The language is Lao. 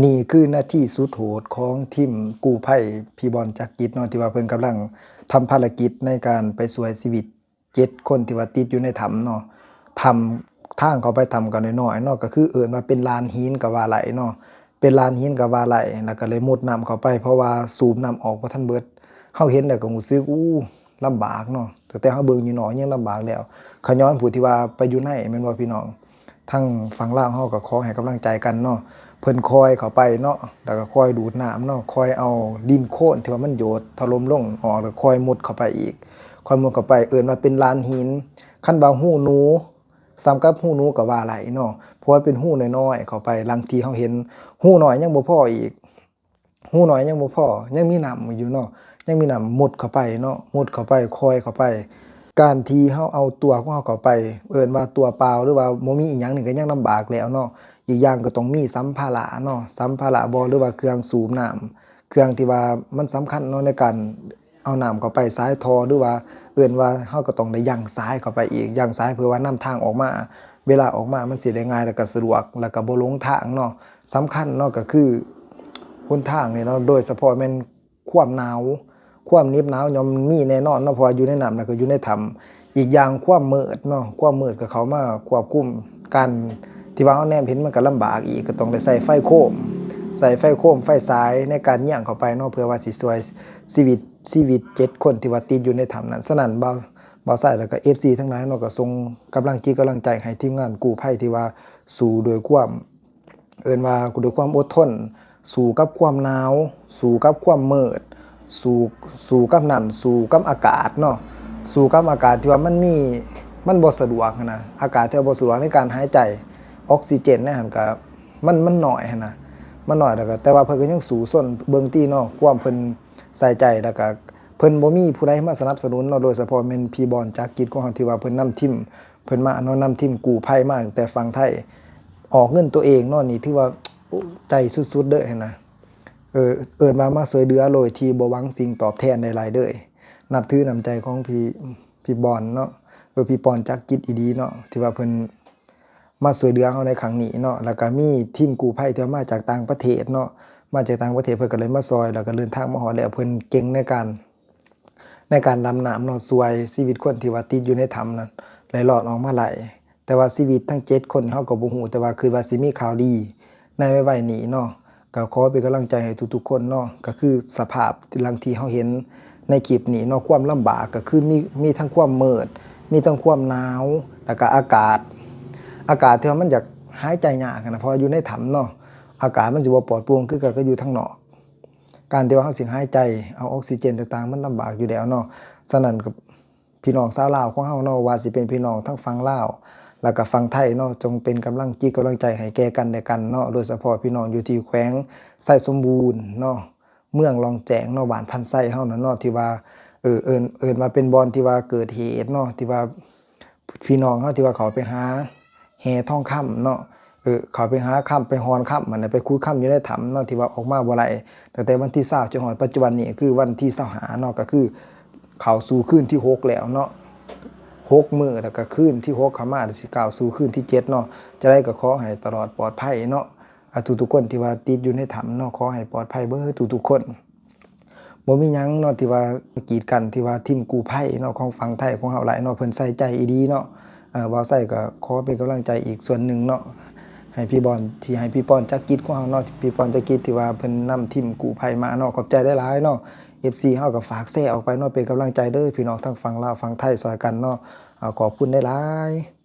ນີ້ຄືນາທີສຸດໂຫດຂອງທີມກູ້ໄພ ພີ່ບອນ ຈັກກິດເນາະ ທີ່ວ່າເພິ່ນກຳລັງທຳພາລະກິດໃນການໄປຊ່ວຍຊີວິດເຈັດຄົນທີ່ວ່າຕິດຢູ່ໃນຖ້ຳເນາະ. ຖ້ຳ ທາງເຂົ້າໄປຖ້ຳກໍນ້ອຍໆເນາະ ກໍຄືເອີ້ນວ່າເປັນລານຫີນກໍວ່າໄດ້ເນາະ ເປັນລານຫີນກໍວ່າໄດ້ ແລ້ວກໍເລີຍມຸດນ້ຳເຂົ້າໄປ ເພາະວ່າສູບນ້ຳອອກບໍ່ທັນເບິດ. ເຮົາເຫັນແລ້ວກໍຮູ້ສຶກ ອູ້ ລຳບາກເນາະ ຕັ້ງແຕ່ເຮົາເບິ່ງຢູ່ນອກຍັງລຳບາກແລ້ວ ຂະຍ້ອນຜູ້ທີ່ວ່າໄປຢູ່ໃນແມ່ນບໍ່ພີ່ນ້ອງ? ທາງຝັ່ງລາວເຮົາກໍຂໍໃຫ້ກຳລັງໃຈກັນເນາະ ເພິ່ນຄ່ອຍເຂົ້າໄປເນາະ ແລ້ວກໍຄ່ອຍດູດນ້ຳເນາະ ຄ່ອຍເອົາດິນໂຄນທີ່ວ່າມັນໂຍດຖະຫຼົ່ມລົງອອກ ແລ້ວຄ່ອຍມຸດເຂົ້າໄປອີກ ຄ່ອຍມຸດເຂົ້າໄປ ເອີ້ນວ່າເປັນລານຫີນ. ຄັນວ່າຮູໜູ ສ່ຳກັບຮູໜູກໍວ່າໄດ້ເນາະ ເພາະວ່າເປັນຮູນ້ອຍໆເຂົ້າໄປ ຫຼັງທີ່ເຮົາເຫັນ ຮູນ້ອຍຍັງບໍ່ພໍອີກ ຮູນ້ອຍຍັງບໍ່ພໍ ຍັງມີນ້ຳຢູ່ເນາະ ຍັງມີນ້ຳມຸດເຂົ້າໄປເນາະ ມຸດເຂົ້າໄປ ຄ່ອຍເຂົ້າໄປ. ການທີ່ເຮົາເອົາຕົວຂອງເຮົາເຂົ້າໄປ ເອີ້ນວ່າຕົວເປົ່າ ຫຼືວ່າບໍ່ມີອີ່ຫຍັງນີ້ກໍຍັງລຳບາກແລ້ວເນາະ ອີກຢ່າງກໍຕ້ອງມີສຳພາລະເນາະ ສຳພາລະບໍ ຫຼືວ່າເຄື່ອງສູບນ້ຳ ເຄື່ອງທີ່ວ່າມັນສຳຄັນເນາະ ໃນການເອົານ້ຳເຂົ້າໄປສາຍທໍ່ ຫຼືວ່າເອີ້ນວ່າເຮົາກໍຕ້ອງໄດ້ຢັ້ງສາຍເຂົ້າໄປອີກ ຢັ້ງສາຍເພື່ອວ່ານຳທາງອອກມາ ເວລາອອກມາມັນຊິໄດ້ງ່າຍ ແລ້ວກໍສະດວກ ແລ້ວກໍບໍ່ຫຼົງທາງເນາະ. ສຳຄັນເນາະ ກໍຄືຫົນທາງນີ້ເນາະ ໂດຍສະເພາະແມ່ນຄວາມໜາວ ຄວາມໜິບໜາວຍ່ອມມີແນ່ນອນເນາະ ເພາະວ່າຢູ່ໃນນ້ຳ ແລ້ວກໍຢູ່ໃນຖ້ຳ. ອີກຢ່າງຄວາມມືດເນາະ ຄວາມມືດກໍເຂົ້າມາຄວບຄຸມ ການທີ່ວ່າເຮົາແນມເຫັນມັນກໍລຳບາກອີກ ກໍຕ້ອງໄດ້ໃຊ້ໄຟໂຄມ ໃຊ້ໄຟໂຄມ ໄຟສາຍໃນການຍ່າງເຂົ້າໄປເນາະ ເພື່ອວ່າຊິຊ່ວຍຊີວິດ ຊີວິດເຈັດຄົນທີ່ວ່າຕິດຢູ່ໃນຖ້ຳນັ້ນ. ສະນັ້ນ ບ່າວ ບ່າວຊາຍ ແລ້ວກໍເອັຟຊີທັງຫຼາຍເນາະ ກໍສົ່ງກຳລັງຈິດກຳລັງໃຈໃຫ້ທີມງານກູ້ໄພທີ່ວ່າສູ້ດ້ວຍຄວາມ ເອີ້ນວ່າດ້ວຍຄວາມອົດທົນ ສູ້ກັບຄວາມໜາວ ສູ້ກັບຄວາມມືດ ສູ້ ສູ້ກັບນັ້ນ ສູ້ກັບອາກາດເນາະ ສູ້ກັບອາກາດທີ່ວ່າມັນມີ ມັນບໍ່ສະດວກຫັ້ນນະ ອາກາດທີ່ວ່າບໍ່ສະດວກໃນການຫາຍໃຈ ອອກຊີເຈນໃນຫັ້ນກໍ ມັນ ມັນໜ້ອຍຫັ້ນນະ ມັນໜ້ອຍ ແລ້ວກໍ ແຕ່ວ່າເພິ່ນກໍຍັງສູ້ຊົນເບິ່ງຕິເນາະ ຄວາມເພິ່ນໃສ່ໃຈ ແລ້ວກໍເພິ່ນບໍ່ມີຜູ້ໃດມາສະໜັບສະໜູນເນາະ ໂດຍສະເພາະແມ່ນພີ່ບອນ ຈັກກິດ ຂອງເຮົາ ທີ່ວ່າເພິ່ນນຳທີມ ເພິ່ນມາເນາະ ນຳທີມກູ້ໄພມາຕັ້ງແຕ່ຝັ່ງໄທ ອອກເງິນໂຕເອງເນາະ ນີ້ຖືວ່າ ໂອ້ ໃຈສຸດໆເດີຫັ້ນນະ ເອີ້ນວ່າມາຊ່ວຍເຫຼືອໂດຍທີ່ບໍ່ຫວັງສິ່ງຕອບແທນໃດໆເລີຍ. ນັບຖືນ້ຳໃຈຂອງພີ່ ພີ່ບອນເນາະ ເອີ ພີ່ປອນ ຈັກກິດ ອີ່ດີເນາະ ທີ່ວ່າເພິ່ນມາຊ່ວຍເຫຼືອເຮົາໃນຄັ້ງນີ້ເນາະ ແລ້ວກໍມີທີມກູ້ໄພທີ່ວ່າມາຈາກຕ່າງປະເທດເນາະ ມາຈາກຕ່າງປະເທດ ເພິ່ນກໍເລີຍມາຊ່ອຍ ແລ້ວກໍເດີນທາງມາຮອດແລ້ວ ເພິ່ນເກັ່ງໃນການ ໃນການດຳນ້ຳເນາະ ຊ່ວຍຊີວິດຄົນທີ່ວ່າຕິດຢູ່ໃນຖ້ຳນັ້ນ ໃຫ້ລອດອອກມາໄດ້. ແຕ່ວ່າຊີວິດທັງເຈັດຄົນນີ້ ເຮົາກໍບໍ່ຮູ້ ແຕ່ວ່າຄິດວ່າຊິມີຂ່າວດີໃນໄວໆນີ້ເນາະ ກໍຂໍເປັນກຳລັງໃຈໃຫ້ທຸກໆຄົນເນາະ. ກໍຄືສະພາບຫຼັງທີ່ເຮົາເຫັນໃນຄລິບນີ້ເນາະ ຄວາມລຳບາກກໍຄືມີ ມີທັງຄວາມມືດ ມີທັງຄວາມໜາວ ແລ້ວກໍອາກາດ ອາກາດທີ່ວ່າມັນຢາກຫາຍໃຈຍາກຫັ້ນນະ ເພາະວ່າຢູ່ໃນຖ້ຳເນາະ ອາກາດມັນຊິບໍ່ປອດໂປ່ງຄືກັນກັບຢູ່ທາງນອກ. ການທີ່ວ່າເຮົາຊິຫາຍໃຈເອົາອອກຊີເຈນຕ່າງໆ ມັນລຳບາກຢູ່ແລ້ວເນາະ. ສະນັ້ນກໍ ພີ່ນ້ອງຊາວລາວຂອງເຮົາເນາະ ບໍ່ວ່າຊິເປັນພີ່ນ້ອງທາງຝັ່ງລາວ ແລ້ວກໍຝັ່ງໄທເນາະ ຈົ່ງເປັນກຳລັງຈິດກຳລັງໃຈໃຫ້ແກ່ກັນແລະກັນເນາະ ໂດຍສະເພາະພີ່ນ້ອງຢູ່ທີ່ແຂວງໄຊສົມບູນເນາະ ເມືອງລ່ອງແຈ້ງເນາະ ບ້ານພັນໄຊເຮົານັ້ນເນາະ ທີ່ວ່າ ເອີ້ນ ເອີ້ນວ່າເປັນບ່ອນທີ່ວ່າເກີດເຫດເນາະ ທີ່ວ່າ ພີ່ນ້ອງເຮົາທີ່ວ່າເຂົາໄປຫາແຮ່ທອງຄຳເນາະ ເອີ ເຂົາໄປຫາຄຳ ໄປຮ່ອນຄຳຫັ້ນນະ ໄປຂຸດຄຳຢູ່ໃນຖ້ຳເນາະ ທີ່ວ່າອອກມາບໍ່ໄດ້ ຕັ້ງແຕ່ວັນທີຊາວ ຈົນຮອດປັດຈຸບັນນີ້ ຄືວັນທີຊາວຫ້າເນາະ ກໍຄືເຂົ້າສູ່ຄືນທີຫົກແລ້ວເນາະ ຫົກມື້ ແລ້ວກໍຄືນທີຫົກເຂົ້າມາ ຊິກ້າວສູ່ຄືນທີເຈັດເນາະ. ຈັ່ງໃດກໍຂໍໃຫ້ຕະຫຼອດປອດໄພເນາະ ອາ ທຸກໆຄົນທີ່ວ່າຕິດຢູ່ໃນຖ້ຳເນາະ ຂໍໃຫ້ປອດໄພເບິດທຸກໆຄົນ. ບໍ່ມີຫຍັງເນາະ ທີ່ວ່າກີດກັນ ທີ່ວ່າທີມກູ້ໄພເນາະ ຂອງຝັ່ງໄທຂອງເຮົາຫຼາຍເນາະ ເພິ່ນໃສ່ໃຈອີ່ດີເນາະ. ເອີ ບ່າວໄຊກໍຂໍເປັນກຳລັງໃຈອີກສ່ວນໜຶ່ງເນາະ ໃຫ້ພີ່ບອນ ທີ່ໃຫ້ພີ່ປອນ ຈັກກິດ ຂອງເຮົາເນາະ ພີ່ປອນ ຈັກກິດ ທີ່ວ່າເພິ່ນນຳທີມກູ້ໄພມາເນາະ. ຂອບໃຈຫຼາຍໆເນາະ ເອັຟຊີເຮົາກໍຝາກແຊອອກໄປເນາະ ເປັນກຳລັງໃຈເດີພີ່ນ້ອງທັງຝັ່ງລາວຝັ່ງໄທຊ່ອຍກັນເນາະ. ອາ ຂອບຄຸນຫຼາຍໆ.